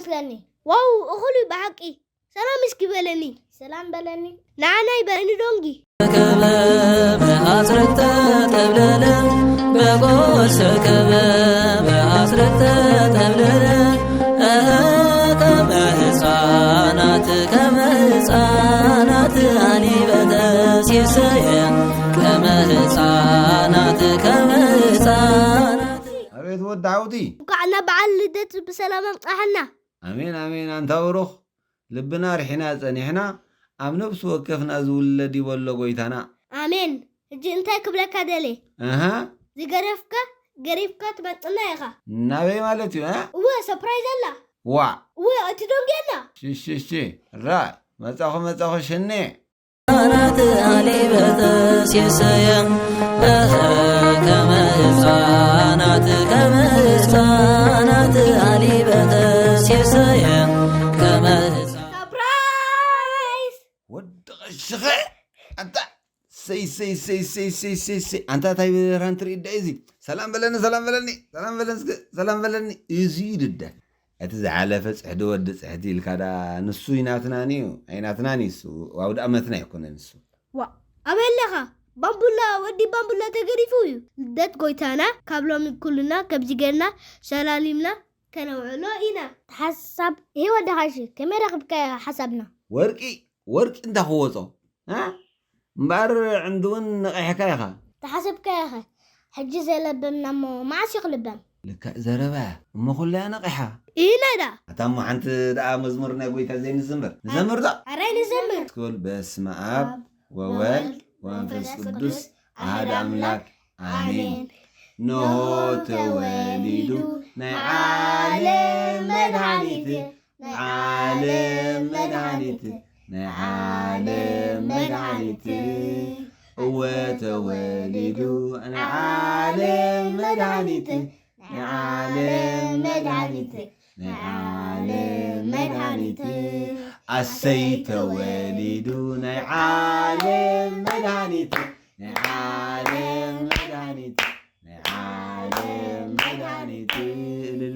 ክለኒ። ዋው፣ እኹል እዩ ብሓቂ። ሰላም እስኪ በለኒ። ሰላም በለኒ። ንዓና ይበለኒ ዶንጊ። ከበበ ኣጽርግተ ተብለለ በጎሰ ከበበ ኣጽርግተ ተብለለ እህ ከመ ህፃናት ከመ ህፃናት ኣሊበተ ሴሰየ ከመ ህፃናት ከመ ህፃናት ኣቤት ወዲ ዓውዲ እንኳዕ ናብ በዓል ልደት ብሰላም ኣምጻሓና። ኣሜን ኣሜን ኣንታ ብሩኽ ልብና ርሒና ጸኒሕና ኣብ ነብሲ ወከፍና ዝውለድ ይበሎ ጎይታና ኣሜን። ሕጂ እንታይ ክብለካ ደልየ? ኣሃ ዝገረፍካ ገሪፍካ ትመጽና ኢኻ። ናበይ ማለት እዩ እ? እወ ሰፕራይዝ ኣላ። ዋዕ እወ እቲ ደንጌና። ሽሽሺ ራ መጻኹ መጻኹ ሽኔ ህፃናት ኣሊበተ ሴሰየ እህ ከመ ህፃናት ከመ ህፃናት ኣሊበተ ሴሰየ ከመ ህፃ- ሰፕራይዝ። ወዲ ቀሽኸ ኣንታ ሰይ ሰይ ሰይ ሰይ ሰይ ሰይ ሰይ ኣንታ ታይ ራን ትርኢ ዳይ እዚ ሰላም በለኒ ሰላም በለኒ ሰላም በለኒ እስከ ሰላም በለኒ እዚ ይድደ እቲ ዝሓለፈ ፅሕዲ ወዲ ፅሕዲ ኢልካ ዳ ንሱ ይናትናኒ እዩ ኣይናትናኒ እሱ ኣውደ ኣመትና ኣይኮነን እሱ ዋ ኣበይ ኣለኻ? ባምቡላ ወዲ ባምቡላ ተገዲፉ እዩ። ልደት ጎይታና ካብ ሎሚ ኩልና ከምዚ ጌርና ሸላሊምና ከነውዕሎ ኢና። ሓሳብ ይሄ ወዲ ሓሺ ከመይ ረኽብካዮ ሓሳብና? ወርቂ ወርቂ እንታ ክወፆ እ? እምበኣር ዕንዲ እውን ነቒሕካ ኢኻ ተሓሰብካዮ ኸ ሕጂ ዘለበምና እሞ መዓስ እዩ ክልበም? ልክዕ ዘረባ እሞ ኩላ ነቒሓ ኢናዳ ኣታ እሞ ሓንቲ ደኣ መዝሙር ናይ ጎይታ ዘይንዝምር ንዘምር ዶ ኣራይ ንዘምር ክብል በስመ ኣብ ወወልድ ወመንፈስ ቅዱስ ኣሃድ ኣምላክ ኣሜን። ንሆ ተወሊዱ ናይ ዓለም መድሃኒት ናይ ዓለም መድሃኒት ናይ ዓለም መድሃኒት እወ ተወሊዱ ናይ ዓለም መድሃኒት ናይ ዓለም መድሃኒት ናይ ዓለም መድሃኒት ኣሰይ ተወሊዱ ናይ ዓለም መድሃኒት ናይ ዓለም መድሃኒት ናይ ዓለም መድሃኒት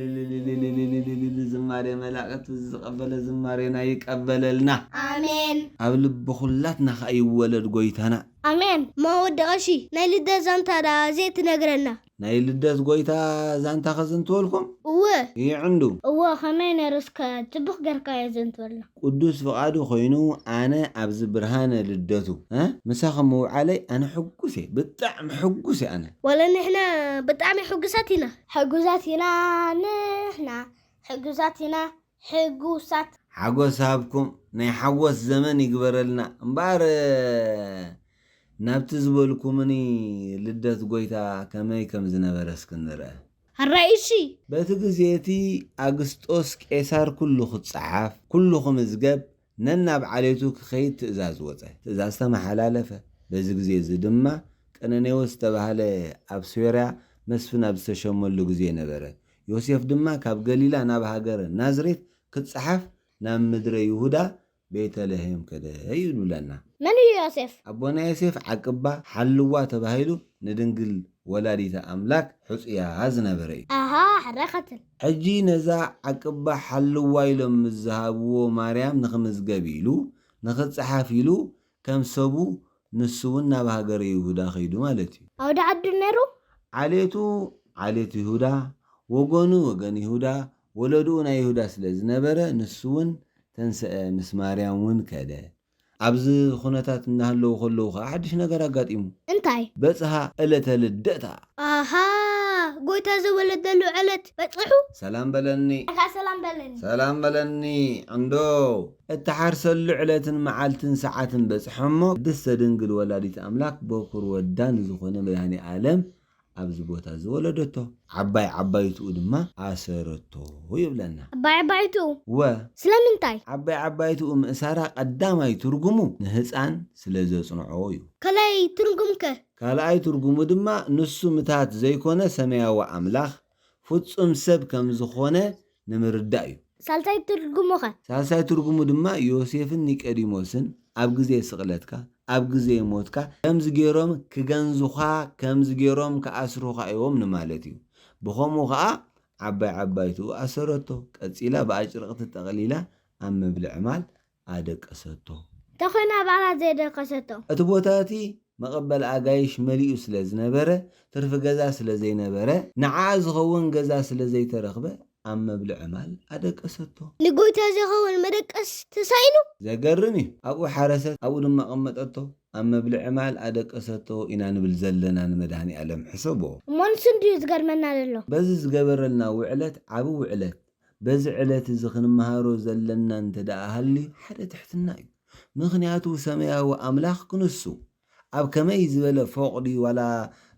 እልልልልልልልልልልል ዝማሬ መላእክቱ ዝቀበለ ዝማሬና ይቀበለልና ኣሜን ኣብ ልቢ ኩላትና ከኣ ይወለድ ጎይታና ኣሜን። እሞ ወዲ ቀሺ ናይ ልደት ዛንታ ዳ ዘይትነግረና? ናይ ልደት ጎይታ ዛንታ ከዘንትወልኩም እወ ይዕንዱ እወ ከመይ ነይሩ እስከ ጽቡቕ ጌርካ የዘንትወልና። ቅዱስ ፍቓዱ ኮይኑ ኣነ ኣብዚ ብርሃነ ልደቱ እ? ምሳኹም ምውዓለይ ኣነ ሕጉስ እየ ብጣዕሚ ሕጉስ እየ ኣነ ወለ ንሕና ብጣዕሚ ሕጉሳት ኢና። ሕጉሳት ኢና ንሕና ሕጉሳት ኢና ሕጉሳት። ሓጎስ ሃብኩም ናይ ሓጎስ ዘመን ይግበረልና እምበኣር ናብቲ ዝበልኩምኒ ልደት ጎይታ ከመይ ከም ዝነበረ እስክንርአ ሕራይ እሺ በቲ ግዜ እቲ ኣግስጦስ ቄሳር ኩሉ ክጸሓፍ ኩሉ ክምዝገብ ነናብ ዓሌቱ ክኸይድ ትእዛዝ ወጸ። ትእዛዝ ተመሓላለፈ። በዚ ግዜ እዚ ድማ ቀነኔዎስ ዝተባህለ ኣብ ሶርያ መስፍን ኣብ ዝተሸመሉ ግዜ ነበረ። ዮሴፍ ድማ ካብ ገሊላ ናብ ሃገረ ናዝሬት ክጸሓፍ ናብ ምድረ ይሁዳ ቤተልሔም ከደ ይብለና። መን እዩ ዮሴፍ? ኣቦና ዮሴፍ ዓቅባ ሓልዋ ተባሂሉ ንድንግል ወላዲተ ኣምላክ ሕፁያ ዝነበረ እዩ። ኣሃ ሕራይ ቀትል። ሕጂ ነዛ ዓቅባ ሓልዋ ኢሎም ምስ ዝሃብዎ ማርያም ንክምዝገብ ኢሉ ንክፀሓፍ ኢሉ ከም ሰቡ ንሱ እውን ናብ ሃገረ ይሁዳ ከይዱ ማለት እዩ። ኣውደ ዓዱ ነይሩ። ዓሌቱ ዓሌት ይሁዳ፣ ወገኑ ወገን ይሁዳ፣ ወለድኡ ናይ ይሁዳ ስለ ዝነበረ ንሱ እውን ተንስአ ምስ ማርያም እውን ከደ። ኣብዚ ኩነታት እናሃለዉ ከለዉ ከዓ ሓድሽ ነገር ኣጋጢሙ። እንታይ? በጽሃ ዕለተ ልደታ። ኣሃ ጎይታ ዝወለደሉ ዕለት በጽሑ። ሰላም በለኒ። እካ ሰላም በለኒ። ሰላም በለኒ። ዕንዶ እትሓርሰሉ ዕለትን መዓልትን ሰዓትን በጽሐ እሞ ቅድስተ ድንግል ወላዲት ኣምላክ በኩር ወዳ ንዝኾነ መድኃኔ ዓለም ኣብዚ ቦታ እዚ ወለደቶ። ዓባይ ዓባይትኡ ድማ ኣሰረቶ ይብለና። ዓባይ ዓባይትኡ? ወ። ስለምንታይ? ዓባይ ዓባይትኡ ምእሳራ ቀዳማይ ትርጉሙ ንህፃን ስለ ዘፅንዖ እዩ። ካልኣይ ትርጉምከ? ካልኣይ ትርጉሙ ድማ ንሱ ምታት ዘይኮነ ሰማያዊ ኣምላኽ ፍፁም ሰብ ከም ዝኾነ ንምርዳእ እዩ። ሳልሳይ ትርጉሙኸ? ሳልሳይ ትርጉሙ ድማ ዮሴፍን ኒቆዲሞስን ኣብ ግዜ ስቕለትካ፣ ኣብ ግዜ ሞትካ ከምዚ ገይሮም ክገንዙኻ፣ ከምዚ ገይሮም ክኣስሩኻ እዮም ንማለት እዩ። ብኸምኡ ኸዓ ዓባይ ዓባይትኡ ኣሰረቶ። ቀጺላ ብኣጭርቕቲ ጠቕሊላ ኣብ መብልዒ ማል ኣደቀሰቶ። ተኾይና ባዕላ ዘይደቀሰቶ። እቲ ቦታ እቲ መቐበል ኣጋይሽ መሊኡ ስለ ዝነበረ፣ ትርፊ ገዛ ስለ ዘይነበረ፣ ንዓኣ ዝኸውን ገዛ ስለ ዘይተረኽበ ኣብ መብልዒ ማል ኣደቀሰቶ። ንጎይታ ዝኸውን መደቀስ ተሳኢኑ። ዘገርም እዩ። ኣብኡ ሓረሰት፣ ኣብኡ ድማ ቀመጠቶ። ኣብ መብልዒ ማል ኣደቀሰቶ ኢና ንብል ዘለና ንመድሃኒ ኣለም ሕሰቦ። እሞ ንሱ እንድዩ ዝገርመና ዘሎ። በዚ ዝገበረልና ውዕለት ዓቢ ውዕለት። በዚ ዕለት እዚ ክንመሃሮ ዘለና እንተ ደኣ ሃልዩ ሓደ ትሕትና እዩ። ምኽንያቱ ሰማያዊ ኣምላኽ ክንሱ ኣብ ከመይ ዝበለ ፎቕ ድዩ ዋላ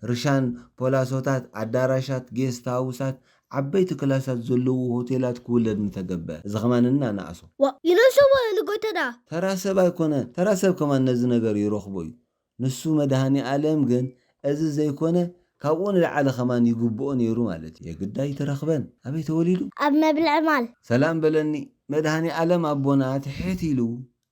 ርሻን ፖላሶታት ኣዳራሻት ጌስት ሃውሳት ዓበይቲ ክላሳት ዘለዎ ሆቴላት ክውለድ ምተገበ። እዚ ኸማን እናነኣሶ ዋ ይነስዎ ንጎይታ ደኣ። ተራ ሰብ ኣይኮነ ተራ ሰብ ከማን ነዚ ነገር ይረኽቦ እዩ። ንሱ መድሃኒ ኣለም ግን እዚ ዘይኮነ ካብኡ ንላዕሊ ከማን ይግብኦ ነይሩ ማለት እዩ። የግዳ ኣይተረኽበን። ኣበይ ተወሊዱ? ኣብ መብልዒ ማል። ሰላም በለኒ። መድሃኒ ኣለም ኣቦና ትሕት ኢሉ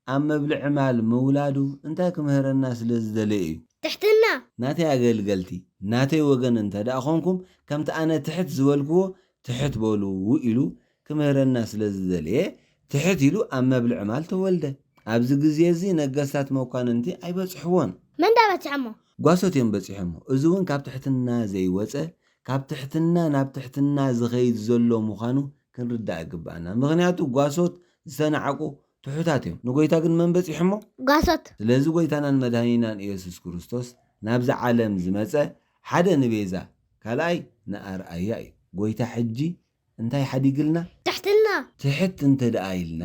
ኣብ መብልዒ ማል ምውላዱ እንታይ ክምህረና ስለ ዝደለየ እዩ? ትሕትና። ናተይ ኣገልገልቲ ናተይ ወገን እንተ ደኣ ኾንኩም ከምቲ ኣነ ትሕት ዝበልክዎ ትሕት በሉ ኢሉ ክምህረና ስለ ዝደለየ ትሕት ኢሉ ኣብ መብልዒ ማል ተወልደ። ኣብዚ ግዜ እዚ ነገስታት መኳንንቲ ኣይበጽሕዎን። መን ዳ በጽሐሞ? ጓሶት እዮም በጺሖሞ። እዚ እውን ካብ ትሕትና ዘይወጸ ካብ ትሕትና ናብ ትሕትና ዝኸይድ ዘሎ ምዃኑ ክንርዳእ ይግብኣና። ምኽንያቱ ጓሶት ዝተናዕቁ ትሑታት እዮም። ንጎይታ ግን መን በጺሖሞ? ጓሶት። ስለዚ ጎይታናን መድሃኒናን ኢየሱስ ክርስቶስ ናብዛ ዓለም ዝመጸ ሓደ ንቤዛ ካልኣይ ንኣርኣያ እዩ። ጎይታ ሕጂ እንታይ ሓዲግልና? ትሕትና። ትሕት እንተ ደኣ ኢልና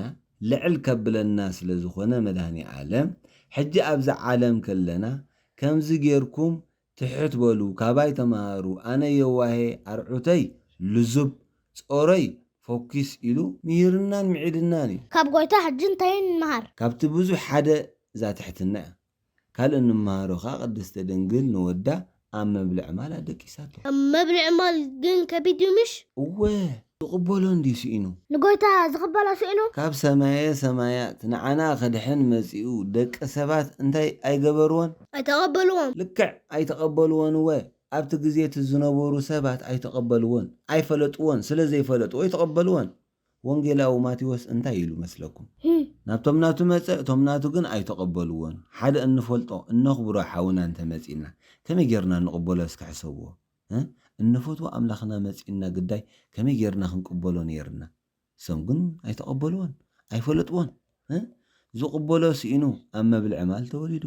ልዕል ከብለና ስለ ዝኾነ መድሃኒ ዓለም ሕጂ ኣብዛ ዓለም ከለና ከምዚ ጌርኩም ትሕት በሉ፣ ካባይ ተማሃሩ፣ ኣነ የዋሄ ኣርዑተይ ልዙብ፣ ጾረይ ፎኪስ ኢሉ ምሂርናን ምዒድናን እዩ። ካብ ጎይታ ሕጂ እንታይ ንመሃር? ካብቲ ብዙሕ ሓደ እዛ ትሕትና እያ። ካልእ እንመሃሮ ኸኣ ቅድስተ ድንግል ንወዳ ኣብ መብልዕ ማል ኣደቂሳቶ። ኣብ መብልዕ ማል ግን ከቢድ እዩ ምሽ? እወ ዝቕበሎ እንድዩ ስኢኑ። ንጎይታ ዝቕበሎ ስኢኑ? ካብ ሰማየ ሰማያት ንዓና ከድሕን መጺኡ ደቂ ሰባት እንታይ ኣይገበርዎን? ኣይተቐበልዎን። ልክዕ ኣይተቐበልዎን እወ ኣብቲ ግዜ እቲ ዝነበሩ ሰባት ኣይተቐበልዎን፣ ኣይፈለጥዎን። ስለ ዘይፈለጥዎ ኣይተቐበልዎን። ወንጌላዊ ማቴዎስ እንታይ ኢሉ መስለኩም? ናብቶም ናቱ መጸ፣ እቶም ናቱ ግን ኣይተቐበልዎን። ሓደ እንፈልጦ እነኽብሮ ሓውና እንተመጺእና ከመይ ጌርና ንቕበሎ እስኪ ሕሰብዎ። እ? እንፈትዎ ኣምላኽና መጺኡና ግዳይ ከመይ ጌርና ክንቅበሎ ነይርና? እሶም ግን ኣይተቐበልዎን፣ ኣይፈለጥዎን። እ? ዝቕበሎ ስኢኑ ኣብ መብልዕ ማል ተወሊዱ።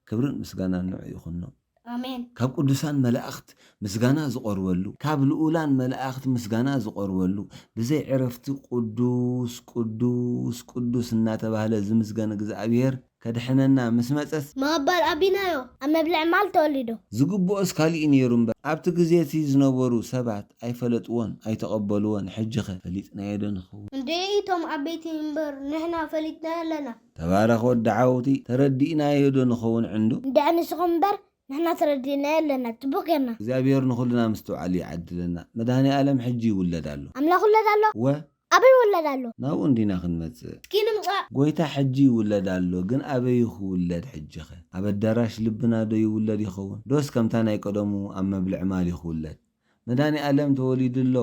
ክብርን ምስጋናን ንዑ ይኹኖ። ኣሜን። ካብ ቅዱሳን መላእኽት ምስጋና ዝቐርበሉ፣ ካብ ልኡላን መላእኽት ምስጋና ዝቐርበሉ፣ ብዘይ ዕረፍቲ ቅዱስ ቅዱስ ቅዱስ እናተባህለ ዝምስገን እግዚኣብሔር ከድሕነና ምስ መጸስ። መቐበል ኣቢናዮ ኣብ መብልዕ ማል ተወሊዶ። ዝግብኦስ ካሊእ ነይሩ እምበር ኣብቲ ግዜ እቲ ዝነበሩ ሰባት ኣይፈለጥዎን ኣይተቐበልዎን። ሕጂኸ ፈሊጥናዮ ዶ ንኸውን? እንድዒ እቶም ዓበይቲ እምበር ንሕና ፈሊጥናዮ ኣለና። ተባረኽ ወዲ ዓወቲ ተረዲእናዮ ዶ ንኸውን ዕንዱ? እንድዒ ንስኹም እምበር ንሕና ተረዲእናዮ ኣለና ጽቡቕ ጌርና። እግዚኣብሔር ንኹልና ምስትውዓል ይዓድለና። መድሃኔ ኣለም ሕጂ ይውለድ ኣሎ። ኣምላኽ ውለድ ኣሎ። ወ ኣበይ ይውለድ ኣሎ? ናብኡ እንዲና ክንመጽእ። እስኪ ንምጻእ። ጎይታ ሕጂ ይውለድ ኣሎ፣ ግን ኣበይ ክውለድ ሕጂ ኸ? ኣብ ኣዳራሽ ልብና ዶ ይውለድ ይኸውን? ዶስ ከምታ ናይ ቀደሙ ኣብ መብልዕ ማል ክውለድ? መድሃኔ ኣለም ተወሊዱ ኣሎ።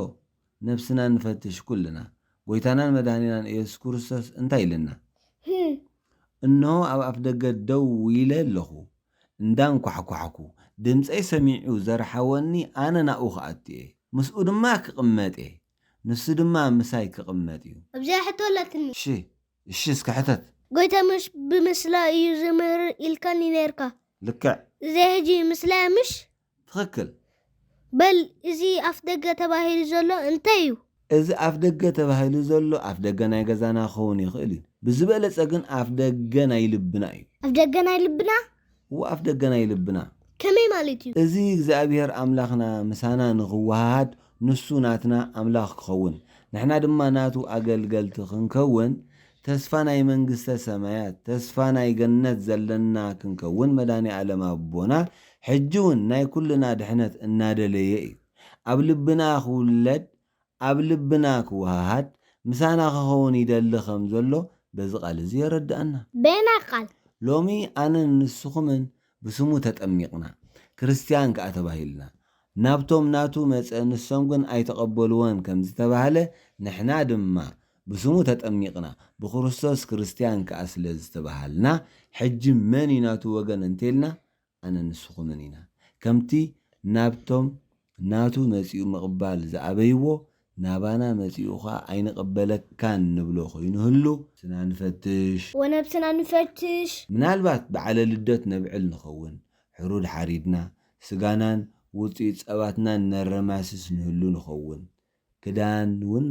ነብስና ንፈትሽ ኩልና። ጎይታናን መድሃኒናን ኢየሱስ ክርስቶስ እንታይ ኢልና? ህም። እንሆ ኣብ ኣፍ ደገ ደው ኢለ ኣለኹ፣ እንዳንኳሕኳሕኩ፣ ድምፀይ ሰሚዑ ዘርሓወኒ ኣነ ናብኡ ክኣቱ እየ፣ ምስኡ ድማ ክቕመጥ እየ፣ ንሱ ድማ ምሳይ ክቕመጥ እዩ። ኣብዚኣ ሕቶ ኣለትኒ። እሺ፣ እሺ እስከ ሕተት። ጎይታ ምሽ ብምስላ እዩ ዝምህር ኢልካኒ ነይርካ። ልክዕ። እዚኣ ሕጂ ምስላ እያ ምሽ? ትኽክል። በል እዚ ኣፍ ደገ ተባሂሉ ዘሎ እንታይ እዩ? እዚ ኣፍ ደገ ተባሂሉ ዘሎ ኣፍ ደገ ናይ ገዛና ክኸውን ይኽእል እዩ። ብዝበለጸ ግን ኣፍ ደገ ናይ ልብና እዩ። ኣፍ ደገ ናይ ልብና? እወ ኣፍ ደገ ናይ ልብና። ከመይ ማለት እዩ? እዚ እግዚኣብሔር ኣምላኽና ምሳና ንኽወሃሃድ ንሱ ናትና ኣምላኽ ክኸውን ንሕና ድማ ናቱ ኣገልገልቲ ክንከውን ተስፋ ናይ መንግስተ ሰማያት ተስፋ ናይ ገነት ዘለና ክንከውን መድኃኔ ዓለም ኣቦና ሕጂ እውን ናይ ኩልና ድሕነት እናደለየ እዩ። ኣብ ልብና ክውለድ ኣብ ልብና ክወሃሃድ ምሳና ክኸውን ይደሊ ከም ዘሎ በዚ ቃል እዚ የረድኣና። በየናይ ቃል? ሎሚ ኣነን ንስኹምን ብስሙ ተጠሚቕና ክርስትያን ከኣ ተባሂልና ናብቶም ናቱ መጸ፣ ንሶም ግን ኣይተቐበልዎን ከም ዝተባህለ፣ ንሕና ድማ ብስሙ ተጠሚቕና፣ ብክርስቶስ ክርስትያን ከኣ ስለ ዝተባሃልና፣ ሕጂ መን እዩ ናቱ ወገን እንተልና፣ ኣነ ንስኹምን ኢና። ከምቲ ናብቶም ናቱ መጺኡ ምቕባል ዝኣበይዎ፣ ናባና መጺኡ ኸኣ ኣይንቕበለካን ንብሎ ኾይኑ ህሉ፣ ስና ንፈትሽ። ወነብስና ንፈትሽ። ምናልባት በዓለ ልደት ነብዕል ንኸውን፣ ሕሩድ ሓሪድና፣ ስጋናን ውጽኢት ጸባትናን ነረማስስ ንህሉ ንኸውን። ክዳን እውን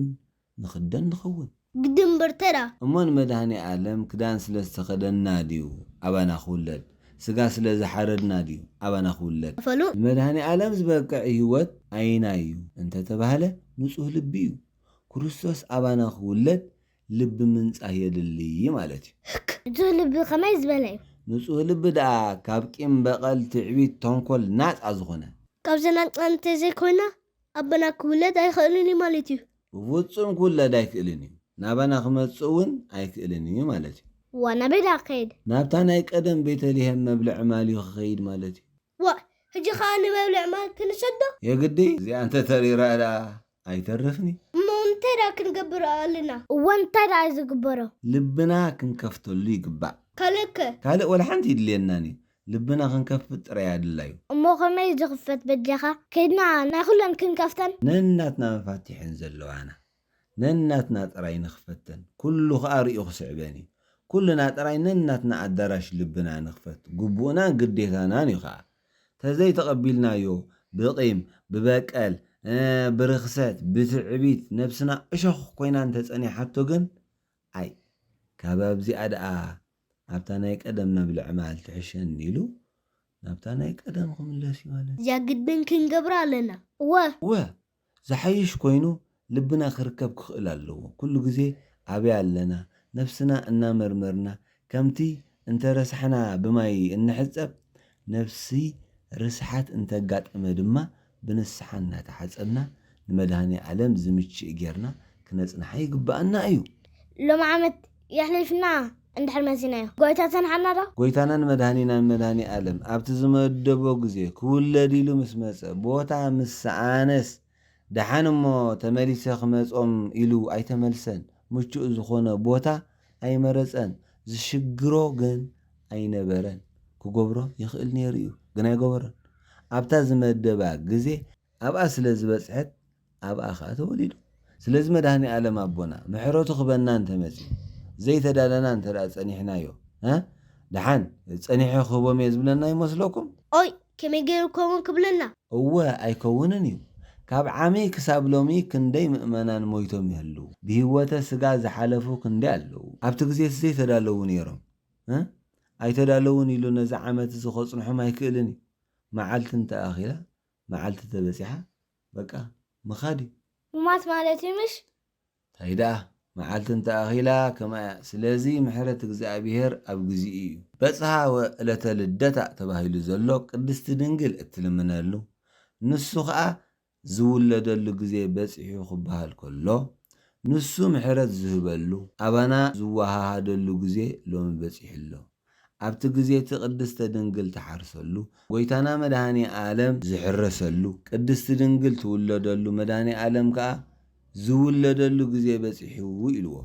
ንኽደን ንኸውን። ግድን በርተራ። እሞ ንመድኃኔ ዓለም ክዳን ስለ ዝተኸደና ድዩ ኣባና ክውለድ? ስጋ ስለ ዝሓረድና ድዩ ኣባና ክውለድ? ፈሉ። ንመድኃኔ ዓለም ዝበቅዕ ህይወት ኣይና እዩ እንተተባህለ፣ ንጹህ ልቢ እዩ። ክርስቶስ ኣባና ክውለድ ልቢ ምንጻህ የድሊ ማለት እዩ። ንጹህ ልቢ ከመይ ዝበለ እዩ? ንጹህ ልቢ ደኣ ካብ ቂም፣ በቐል፣ ትዕቢት፣ ተንኮል ናጻ ዝኾነ። ካብዚ ናጻ እንተዘይኮይና ኣባና ክውለድ ኣይኽእልን እዩ ማለት እዩ። ብፍጹም ክውለድ ኣይክእልን እዩ። ናባና ክመጽእ እውን ኣይክእልን እዩ ማለት እዩ። ዋ፣ ናበይ ደኣ ክኸይድ? ናብታ ናይ ቀደም ቤተልሔም መብልዒ ማል እዩ ክኸይድ ማለት እዩ። ዋ፣ ሕጂ ኸኣ ንመብልዒ ማል ክንሰዶ? የግዲ፣ እዚኣ እንተተሪራ ደኣ ኣይተርፍን እዩ። እሞ እንታይ ደኣ ክንገብር ኣለና? እወ፣ እንታይ ደኣ እዩ ዝግበሮ? ልብና ክንከፍተሉ ይግባእ። ካልእከ? ካልእ ወላ ሓንቲ ይድልየናን እዩ። ልብና ክንከፍት ጥራይ ኣድላዩ። እሞ ከመይ ዝኽፈት በጃኻ? ከይድና ናይ ኩለን ክንከፍተን? ነናትና መፋቲሐን ዘለዋና። ነናትና ጥራይ ንኽፈተን። ኩሉ ኸኣ ርእዩ ክስዕበን እዩ። ኩልና ጥራይ ነናትና ኣዳራሽ ልብና ንኽፈት። ግቡእናን ግዴታናን እዩ ኸኣ። ተዘይተቐቢልናዮ፣ ብቂም፣ ብበቀል፣ እ፣ ብርኽሰት፣ ብትዕቢት፣ ነብስና እሾኽ ኮይና እንተጸኒሓቶ ግን፣ ኣይ፣ ካብ ኣብዚኣ ደኣ ኣብታ ናይ ቀደም መብልዒ ማል ትሕሸኒ ኢሉ ናብታ ናይ ቀደም ክምለስ እዩ ማለት እዩ። እዚኣ ግድን ክንገብራ ኣለና። እወ። እወ፣ ዝሓይሽ ኮይኑ ልብና ክርከብ ክኽእል ኣለዎ። ኩሉ ግዜ ኣበይ ኣለና? ነብስና እናመርመርና፣ ከምቲ እንተ ረሳሕና ብማይ እንሕጸብ፣ ነብሲ ርስሓት እንተጋጠመ ድማ ብንስሓ እናተሓጸብና ንመድኃኔ ዓለም ዝምችእ ጌርና ክነጽንሓ ይግብኣና እዩ። ሎም ዓመት የሕሊፍና እንድሕር መጺናዮ፣ ጎይታ ጸንሓና ዶ? ጎይታናን መድኃኒናን መድኃኔ ዓለም ኣብቲ ዝመደቦ ግዜ ክውለድ ኢሉ ምስ መጸ፣ ቦታ ምስ ሰኣነስ፣ ደሓን እሞ ተመሊሰ ክመጾም ኢሉ ኣይተመልሰን። ምቹእ ዝኾነ ቦታ ኣይመረጸን። ዝሽግሮ ግን ኣይነበረን። ክገብሮ ይኽእል ነይሩ እዩ፣ ግን ኣይገበሮን። ኣብታ ዝመደባ ግዜ ኣብኣ ስለ ዝበጽሐት፣ ኣብኣ ኸኣ ተወሊዱ። ስለዚ መድኃኔ ዓለም ኣቦና፣ ምሕረቱ ክበና እንተመጺኡ፣ ዘይተዳለና እንተ ደኣ ጸኒሕናዮ፣ እ? ደሓን፣ ጸኒሐ ክህቦም እየ ዝብለና ይመስለኩም? ኦይ፣ ከመይ ገይሩ ከምኡ ክብለና? እወ፣ ኣይከውንን እዩ። ካብ ዓሚ ክሳብ ሎሚ ክንደይ ምእመናን ሞይቶም ይህልዉ። ብህይወተ ስጋ ዝሓለፉ ክንደይ ኣለዉ። ኣብቲ ግዜስ ዘይተዳለዉ ነይሮም፣ እ? ኣይተዳለዉን ኢሉ ነዚ ዓመት እዚ ከጽንሖም ኣይክእልን እዩ። መዓልቲ እንተ ኣኺላ፣ መዓልቲ ተበጺሓ፣ በቃ፣ ምኻድ እዩ። ምማት ማለት እዩ፣ ምሽ? እንታይ ደኣ፣ መዓልቲ እንተ ኣኺላ፣ ከምኣ እያ። ስለዚ፣ ምሕረት እግዚኣብሔር ኣብ ግዚኡ እዩ። በጽሐ ወዕለተ ልደታ ተባሂሉ ዘሎ፣ ቅድስቲ ድንግል እትልምነሉ፣ ንሱ ኸኣ ዝውለደሉ ግዜ በጺሑ ክበሃል ከሎ፣ ንሱ ምሕረት ዝህበሉ፣ ኣባና ዝወሃሃደሉ ግዜ ሎሚ በጺሑ ኣሎ። ኣብቲ ግዜ እቲ ቅድስተ ድንግል ትሓርሰሉ፣ ጎይታና መድኃኔ ዓለም ዝሕረሰሉ፣ ቅድስቲ ድንግል ትውለደሉ፣ መድኃኔ ዓለም ከኣ ዝውለደሉ ግዜ በጺሑ ኢልዎ።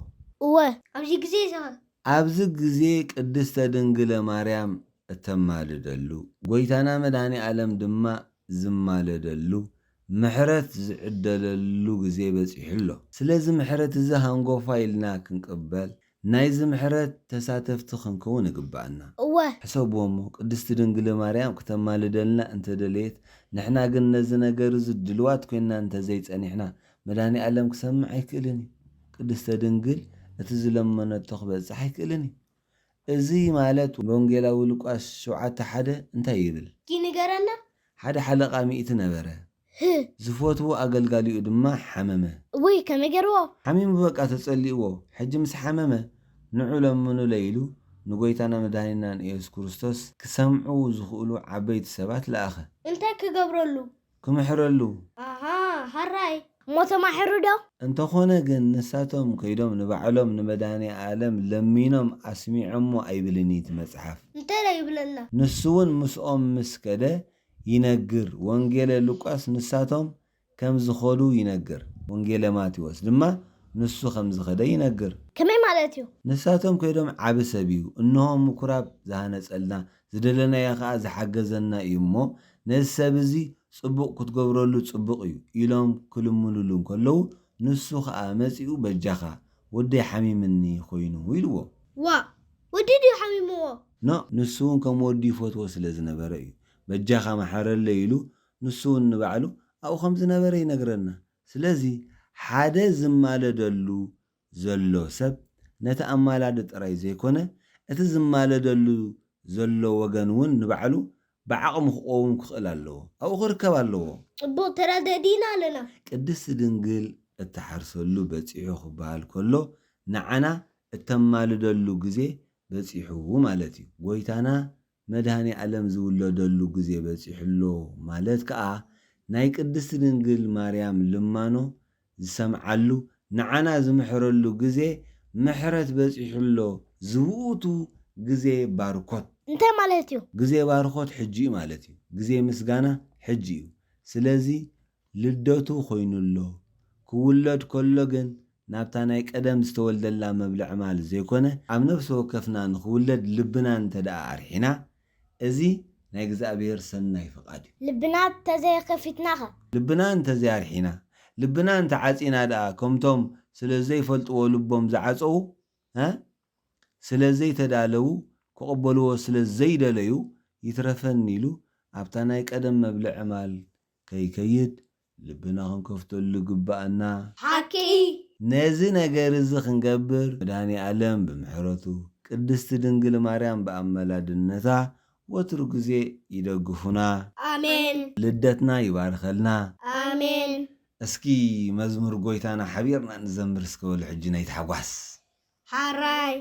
እወ፣ ኣብዚ ግዜ እዚ ኸ? ኣብዚ ግዜ ቅድስተ ድንግለ ማርያም እተማልደሉ፣ ጎይታና መድኃኔ ዓለም ድማ ዝማለደሉ፣ ምሕረት ዝዕደለሉ ግዜ በጺሑ ኣሎ። ስለዚ ምሕረት እዚ ሃንጎፋ ኢልና ክንቅበል፣ ናይዚ ምሕረት ተሳተፍቲ ክንከውን ይግብኣና። እወ። ሕሰብዎ እሞ፣ ቅድስቲ ድንግል ማርያም ክተማልደልና እንተደለየት፣ ንሕና ግን ነዚ ነገር እዚ ድልዋት ኮይንና እንተዘይጸኒሕና፣ መድኃኔ ዓለም ክሰምዕ ኣይክእልን እዩ። ቅድስተ ድንግል እቲ ዝለመነቶ ክበጽሕ ኣይክእልን እዩ። እዚ ማለት ወንጌላዊ ሉቃስ ሸውዓተ ሓደ እንታይ ይብል? እስኪ ንገረና። ሓደ ሓለቓ ሚእቲ ነበረ። ህ። ዝፈትዎ ኣገልጋሊኡ ድማ ሓመመ። ውይ፣ ከመይ ገይርዎ? ሓሚሙ በቃ ተጸሊእዎ። ሕጂ ምስ ሓመመ፣ "ንዑ ለምኑለይ" ኢሉ ንጎይታና መድኃኒናን ኢየሱስ ክርስቶስ ክሰምዑ ዝኽእሉ ዓበይቲ ሰባት ለኣኸ። እንታይ ክገብረሉ? ክምሕረሉ። ኣሃ፣ ሃራይ። እሞ ተማሒሩ ዶ? እንተኾነ ግን ንሳቶም ከይዶም ንባዕሎም ንመድኃኔ ዓለም ለሚኖም ኣስሚዖሞ ኣይብልን እዩ እቲ መጽሓፍ። እንታይ ደኣ ይብለና? ንሱ እውን ምስኦም ምስ ከደ ይነግር። ወንጌለ ሉቃስ ንሳቶም ከም ዝኸዱ ይነግር። ወንጌለ ማቴዎስ ድማ ንሱ ከም ዝኸደ ይነግር። ከመይ ማለት እዩ? ንሳቶም ከይዶም ዓቢ ሰብ እዩ፣ እንሆ ምኩራብ ዝሃነጸልና፣ ዝደለናዮ ኸኣ ዝሓገዘና እዩ እሞ፣ ነዚ ሰብ እዚ ጽቡቕ ክትገብረሉ ጽቡቕ እዩ ኢሎም ክልምኑሉ እንከለዉ፣ ንሱ ኸኣ መጺኡ በጃኻ ወደይ ሓሚምኒ ኮይኑ ኢልዎ። ዋ ወዲ ድዩ ሓሚምዎ? ኖ ንሱ እውን ከም ወዲ ይፈትዎ ስለ ዝነበረ እዩ። በጃኻ መሓረለይ ኢሉ ንሱ እውን ንባዕሉ ኣብኡ ከም ዝነበረ ይነግረና። ስለዚ ሓደ ዝማለደሉ ዘሎ ሰብ ነቲ ኣማላዲ ጥራይ ዘይኮነ እቲ ዝማለደሉ ዘሎ ወገን እውን ንባዕሉ ብዓቕሙ ክቆውም ክኽእል ኣለዎ። ኣብኡ ክርከብ ኣለዎ። ጽቡቕ ተረደዲና ኣለና። ቅድስቲ ድንግል እትሓርሰሉ በጺሑ ክበሃል ከሎ ንዓና እተማልደሉ ግዜ በጺሑ ማለት እዩ። ጎይታና መድሃኔ ኣለም ዝውለደሉ ግዜ በጺሑ ኣሎ ማለት ከኣ ናይ ቅድስቲ ድንግል ማርያም ልማኖ ዝሰምዓሉ ንዓና ዝምሕረሉ ግዜ ምሕረት በጺሑ ኣሎ ዝውእቱ ግዜ ባርኮት። እንታይ ማለት እዩ? ግዜ ባርኾት ሕጂ እዩ ማለት እዩ። ግዜ ምስጋና ሕጂ እዩ። ስለዚ ልደቱ ኮይኑ ኣሎ። ክውለድ ከሎ ግን ናብታ ናይ ቀደም ዝተወልደላ መብልዕ ማል ዘይኮነ ኣብ ነፍሲ ወከፍና ንኽውለድ ልብና እንተ ደኣ ኣርሒና እዚ ናይ እግዚኣብሔር ሰናይ ፍቓድ እዩ። ልብና ተዘይከፊትናኸ? ልብና እንተዘይኣርሒና፣ ልብና እንተዓጺና ደኣ ከምቶም ስለ ዘይፈልጥዎ ልቦም ዝዓጸዉ፣ እ ስለ ዘይተዳለዉ፣ ክቕበልዎ ስለ ዘይደለዩ፣ ይትረፈኒ ኢሉ ኣብታ ናይ ቀደም መብልዒ ማል ከይከይድ ልብና ክንከፍተሉ ይግብኣና። ሓቂ። ነዚ ነገር እዚ ክንገብር መድሃኔ ኣለም ብምሕረቱ ቅድስቲ ድንግል ማርያም ብኣመላድነታ ወትሩ ግዜ ይደግፉና። ኣሜን። ልደትና ይባርኸልና። ኣሜን። እስኪ መዝሙር ጎይታና ሓቢርና ንዘምር እስከ በሉ ሕጂ ናይ ታሕጓስ። ሓራይ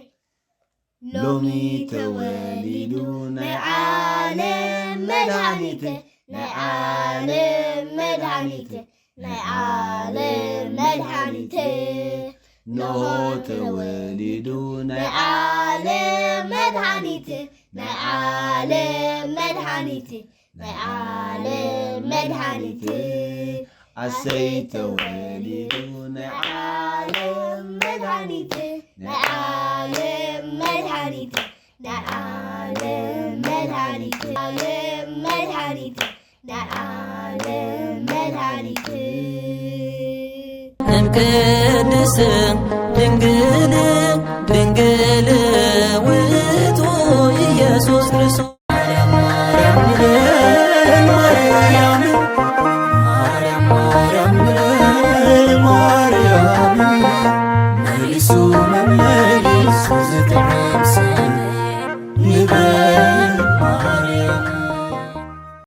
ሎሚ ተወሊዱ ናይ ዓለም መድሃኒት ናይ ዓለም መድሃኒት ናይ ዓለም መድሃኒት ኖሆ ተወሊዱ ናይ ዓለም መድሃኒት ናይ ዓለም መድሃኒት ናይ ዓለም መድሃኒት ኣሰይ ተወሊዱ ናይ ዓለም መድሃኒት ናይ ዓለም መድሃኒት ናይ ዓለም መድሃኒት ዓለም መድሃኒት ናይ ዓለም መድሃኒት እምቅድስት ድንግል ድንግል ውእቱ ኢየሱስ ክርስቶስ